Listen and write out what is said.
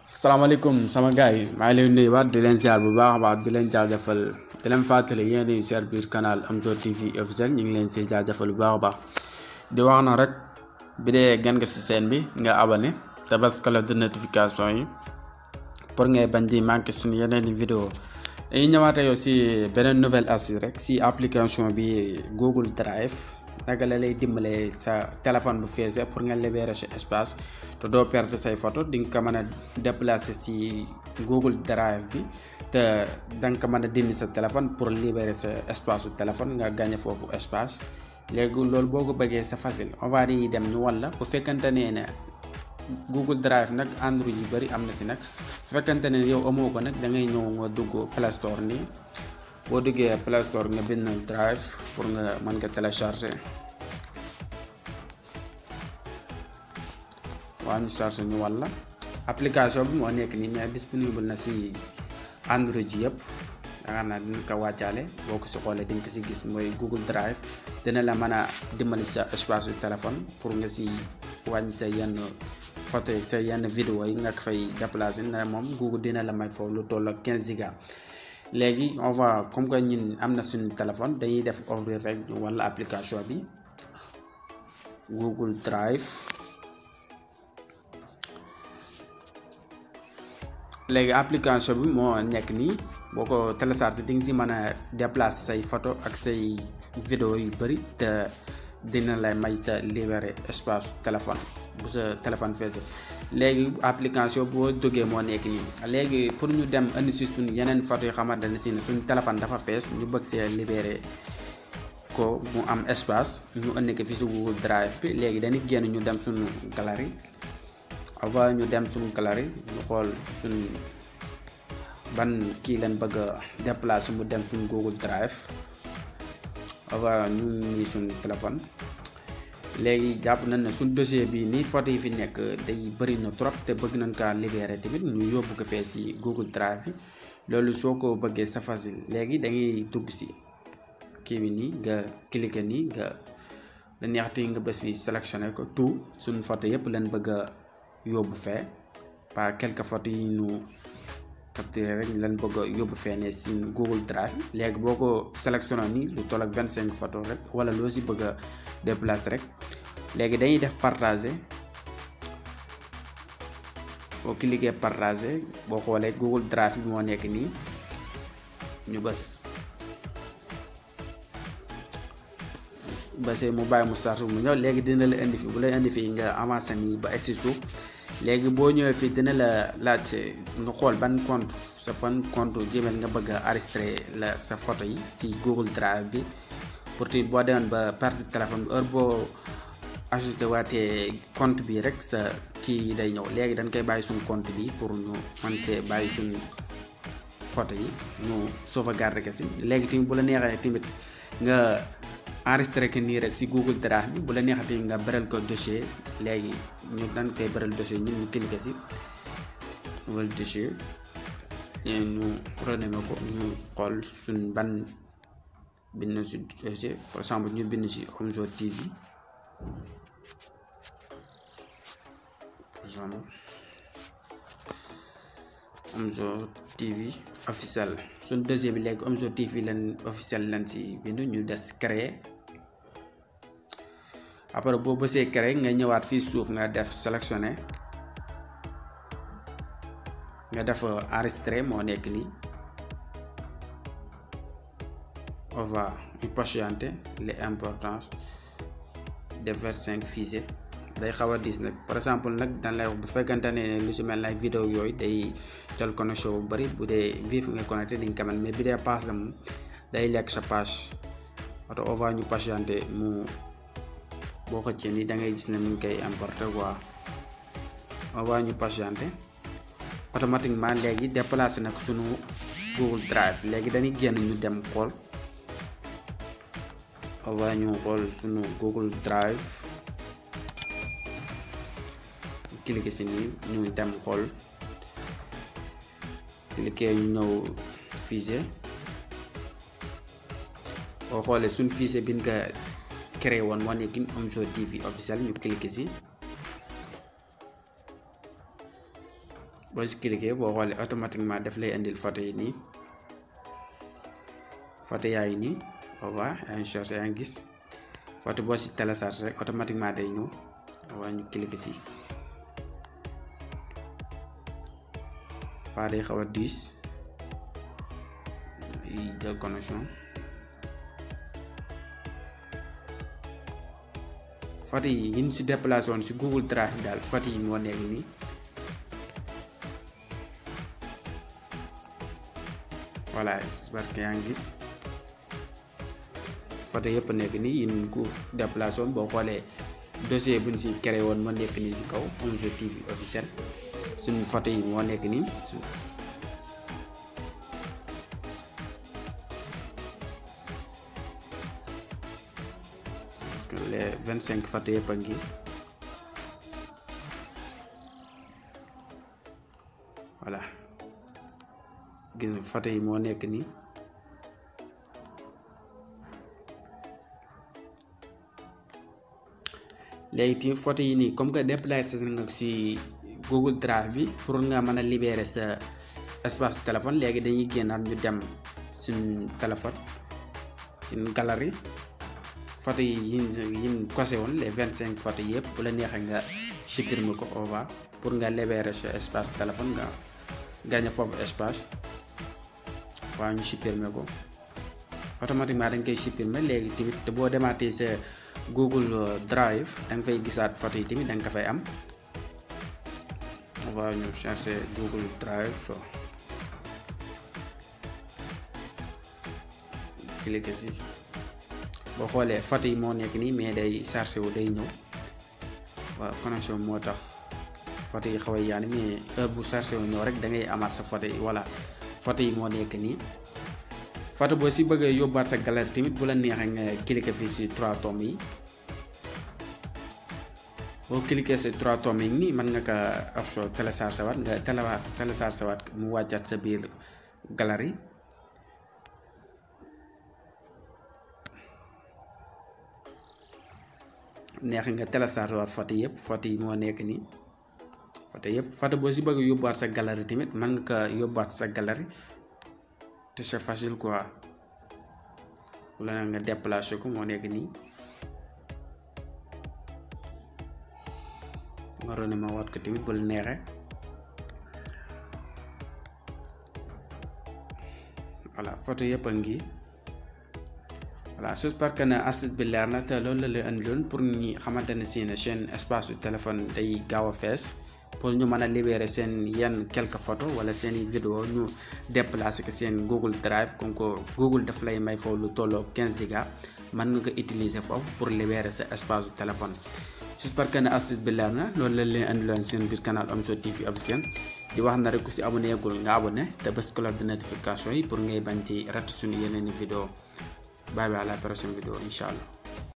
salaamaaleykum sama gars yi maa ngi leen nuyu waat di leen ziar bu baax a baax di leen jaajëfal di leen fàttali yéen di seet biir canal Omzo TV officiel ñu ngi leen si jaajëfal bu baax a baax di wax na rek bi dee gan nga si seen bi nga abonné te bas cloche de notification yi pour ngay bañ di manqué suñu yeneen i vidéo dañuy ñëwaate yow si beneen nouvelle astuce rek si application bi Google Drive naka la lay dimbalee sa téléphone bu feesee pour nga libérer sa espace te doo perdre say photo di nga ko mën a déplacer si Google Drive bi te da nga ko mën a dindi sa téléphone pour libérer sa espace su téléphone nga gagné foofu espace. léegi loolu boo ko bëggee c'est facile on va di dem ñu walla bu fekkante ne Google Drive nag Android yu bëri am na si nag bu fekkante ne yow amoo ko nag da ngay ñëw nga dugg Play Store nii. boo duggee Play Store nga bind Drive pour nga mën nga télécharger waa ñu charger ñu walla application bi moo nekk nii mais disponible na si Android yi yëpp yaakaar naa dina ko wàccaale boo ko si xoolee di nga ko si gis mooy Google Drive dina la mën a dimbali sa espace du téléphone pour nga si wàññi sa yenn photo yi sa yenn vidéo yi nga ko fay déplacer na moom Google dina la may foofu lu toll ak 15 giga léegi on va comme que ñun am na suñu téléphone dañuy def ouvrir rek wala application bi Google Drive léegi application bi moo nekk nii boo ko téléchargé di nga si mën a déplacer say photo ak say vidéo yu bëri te dina lay may sa libérer espace téléphone bu sa téléphone fees léegi application boo duggee moo nekk nii léegi pour ñu dem indi si suñ yeneen photo yu xamante ne si ne suñ téléphone dafa fees ñu bëgg see libérer ko mu am espace ñu indi ko fi si Google Drive bi léegi dañuy génn ñu dem suñu galerie avant ñu dem suñu galerie ñu xool suñ ban kii leen bëgg a déplacer mu dem suñu Google Drive avant ñu nii suñu téléphone léegi jàpp nañ ne suñ dossier bi nii photo yi fi nekk day bëri na trop te bëgg nañ kaa libérer tamit ñu yóbbu ko fee si Google Drive bi loolu soo ko bëggee c'est facile léegi da ngay dugg si kii bi nii nga cliquer nii nga la neexti nga bës fi sélectionné ko tout suñ photo yëpp leen bëgg a yóbbu fee pas quelques photos yi ñu capturé rek leen bëgg a yóbbu fee ne si Google Drive léegi boo ko sélectionné nii lu toll ak 25 photos rek wala loo si bëgg a déplacer rek léegi dañuy def partager boo cliquer partager boo xoolee Google Drive bi moo nekk nii ñu bës mu bàyyi mu startu mu ñëw léegi dina la indi fi bu lay indi fii nga avancé nii ba egsi suuf léegi boo ñëwee fii dina la laaj nga xool ban compte sa ban compte Gmail nga bëgg a enregistré la sa photo yi si Google Drive bi pour te boo demoon ba perte téléphone bi heure boo ajouté waatee compte bi rek sa kii day ñëw léegi dañ koy bàyyi suñu compte bi pour ñu mën see bàyyi suñu photo yi ñu sauvegarder ko si léegi tamit bu la neexee tamit nga enregistré que nii rek si Google Drive bi bu la neexati nga beral ko dossier léegi ñu dañ koy beral dossier ñun ñu cliquer si nouvel dossier ñu renumé ko ñu xool suñ ban bind si dossier par exemple ñu bind si Omzo TV par exemple Omzo TV officiel suñ dossier bi léegi Omzo TV leen officiel leen si bind ñu des créer après boo bësee créer nga ñëwaat fii suuf nga def sélectionner nga def enregistrer moo nekk nii on va patienter les importances de 25 fichiers day xaw a diis nag par exemple nag dañ lay wax bu fekkante ne lu si mel na vidéo yooyu day tel connexion bu bëri bu dee vif nga connecté di nga ko mën mais bi dee page la moom day lekk sa page oto on va ñu patienter mu boo xëccee nii da ngay gis ne mu ngi koy importer quoi on va ñu patienter automatiquement léegi déplacé nag sunu Google Drive léegi dañuy génn ñu dem xool on va ñu xool sunu Google Drive cliquer si nii ñu dem xool cliquer ñu ñëw fichier boo xoolee suñ fichier bi nga créé woon moo nekk Omzo TV officiel ñu cliquer si boo si cliquer boo xoolee automatiquement daf lay indil photo yi nii photo yaa ngi nii waaw yaa ngi cherché yaa ngi gis photo boo si télécharge rek automatiquement day ñëw waaw ñu cliquer si fa day xaw a diis jël connexion photo yi yin si déplacé woon si Google Drive daal photo yi moo nekk nii voilà j'espère que yaa ngi gis photo yëpp nekk nii yin ko déplacé woon boo xoolee dossier buñ si créé woon moo nekk nii si kaw Omzo TV officiel suñu photo yi moo nekk nii les 25 photo yëpp a ngi voilà gis nga photo yi moo nekk nii léegi ti photo yi nii comme que déplacé nga si Google Drive bi pour nga mën a libérer sa espace téléphone léegi dañuy génnaat ñu dem suñ téléphone suñ galerie photo yi yin kose woon les 25 photo yëpp bu la neexee nga supprimer ko over pour nga libérer sa espace téléphone nga gagné foofu espace waaw ñu supprimer ko automatiquement dañ koy supprimer léegi tamit te boo demaatee sa Google Drive da nga fay gisaat photo yi tamit da nga ko fay am on va ñu chercher Google Drive cliquer si boo xoolee photo yi moo nekk nii mais day chargé wu day ñëw waaw connexion moo tax photo yi xaw a yaani mais heure bu chargé wu ñëw rek da ngay amaat sa photo yi voilà photo yi moo nekk nii photo boo si bëggee yóbbaat sa galerie tamit bu la neexee nga cliquer fii si 3 tomes yi boo cliquer si 3 tomes yi nii mën nga ko option télécharger waat nga télécharger waat mu wàccaat sa biir galerie neex nga télécharger waat photo yëpp photo yi moo nekk nii photo yëpp photo boo si bëgg yóbbuwaat sa galerie tamit mën nga ko yóbbuwaat sa galerie te c'est facile quoi bu la nga déplacer ko moo nekk nii nga rone ma waat ko tamit bu la neexee voilà photo yëpp a ngi voilà j'espère que ne astuce bi leer na te loolu la lay indiloon pour ñi xamante ne si ne seen espace su téléphone day gaaw a fees pour ñu mën a libérer seen yenn quelques photos wala seen i vidéo ñu déplacer ko seen Google Drive comme que Google daf lay may foofu lu tolloo 15 giga mën nga ko utiliser foofu pour libérer sa espace su téléphone. j'espère que ne astuce bi leer na loolu la leen indiloon seen biir canal Omzo TV officiel di wax na rek ku si abonné gul nga abonné te bës cloche de notification yi pour ngay bañ ci rater suñu yeneen i vidéo. Bye bye à la prochaine vidéo, Inch'Allah.